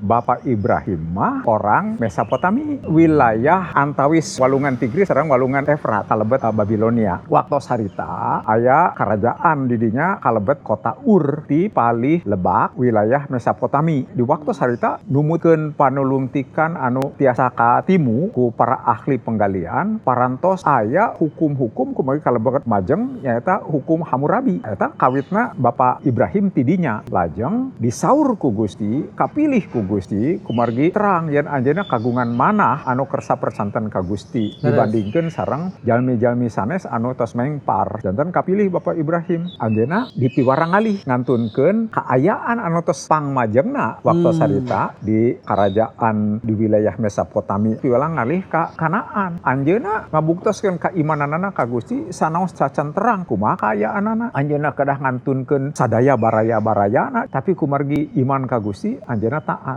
Bapak Ibrahim mah orang Mesopotami, wilayah antawis Walungan Tigris sareng Walungan Efrat, kalebet Babilonia. Waktu harita aya kerajaan didinya kalebet kota Ur di palih lebak wilayah Mesopotami. Di waktu harita numutkeun panulungtikan anu tiasa katimu ku para ahli penggalian, parantos aya hukum-hukum kumaha kalebet majeng, nyaeta hukum Hammurabi. Eta kawitna Bapak Ibrahim tidinya lajeng disaur ku Gusti, kapilih ku Gusti kumargi terang yen anjeunna kagungan manah anu kersa persanten ka Gusti dibandingkeun sareng jalmi-jalmi sanes anu tos mengpar. Janten kapilih Bapak Ibrahim, anjeunna dipiwarang ngalih ngantunkeun kaayaan anu tos pangmajengna waktu harita di kerajaan di wilayah Mesopotami, piwarang ngalih ka Kanaan. Anjeunna ngabuktoskeun kaimananana ka Gusti sanaos cacan terang kumaha kaayaanana. Anjeunna kedah ngantunkeun sadaya baraya-barayana, tapi kumargi iman ka Gusti anjeunna taat.